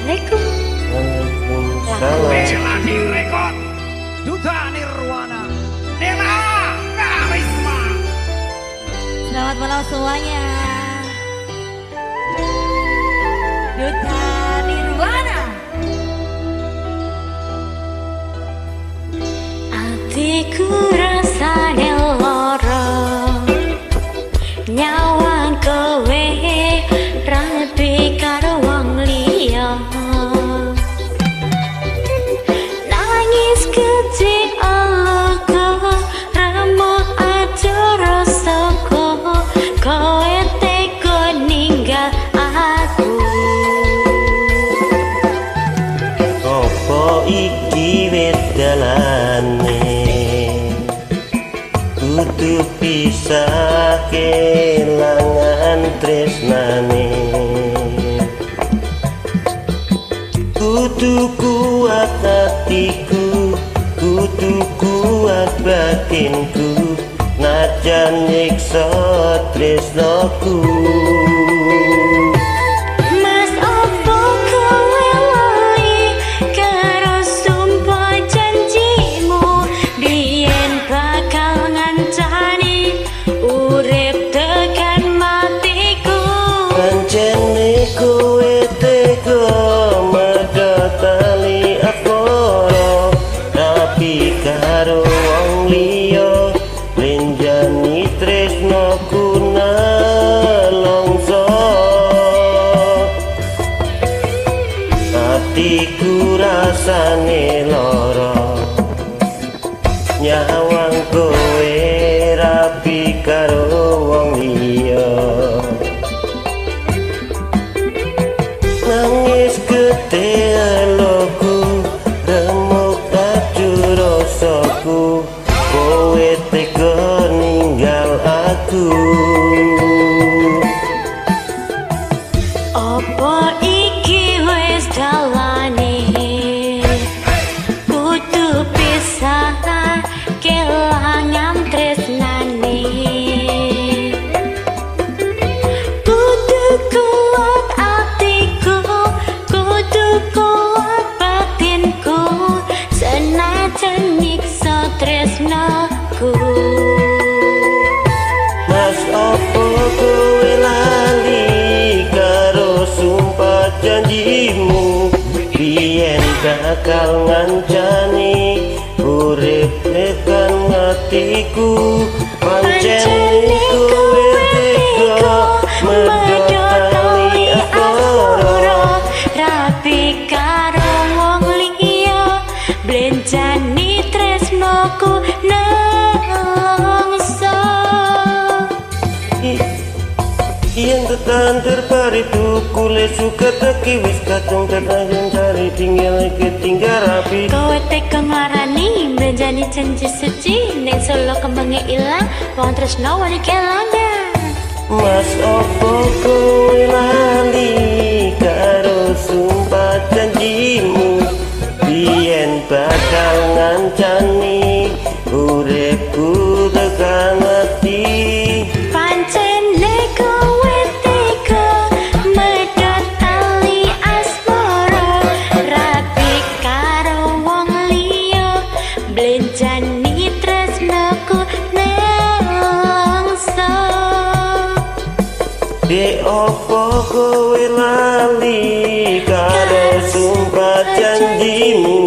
Assalamualaikum. Waalaikumsalam. Melani Record, Duta Nirwana, Nela Karisma. Selamat malam semuanya. Duta Nirwana. Atiku rasane loro, nyawang kowe rapi karo wong liya. Nangis kecil aloka, ramo aja rasaka, kowe tega ninggal aku. Opo iki wedalane kudu pisah kelangan tresnane, kudu kuat hatiku, kudu kuat batinku, najan nyiksa tresnoku. Mas opo kowe lali karo sumpah janjimu, biyen bakal ngancani urip tekan matiku. Pancene kowe tega medhot tali asmara, tapi karo wong liya lenjani tresnoku nalongso. Atiku rasane lara, nyawang kowe rapi karo wong liya. Nangis gede eloku, remuk adu rasaku, kowe tega ninggal aku. Opo iki wis dalane kudu pisah kelangan tresnane, kudu kuat atiku, kudu kuat batinku, senajan nyiksa tresnaku. Mas opo kowe lali karo sumpah janjimu, biyen bakal ngancani urip tekan matiku. Pancene kowe tega medhot tali asmara, rapi karo wong liya, blenjani tresnoku nelongso. Yen tekan terpari tukule suka teki wis kadung tertayang cari tinggal ketinggal rapi. Kowe tega nglarani blenjani janji suci, ning Solo kembange ilang, wong tresno wani kelangan. Mas opo kowe lali karo sumpah janjimu, biyen bakal ngancani uripku tekan mati. Pancene kowe tega medhot tali asmara, rapi karo wong liya, blenjani tresnoku nelongso. Dek opo kowe lali karo sumpah janjimu,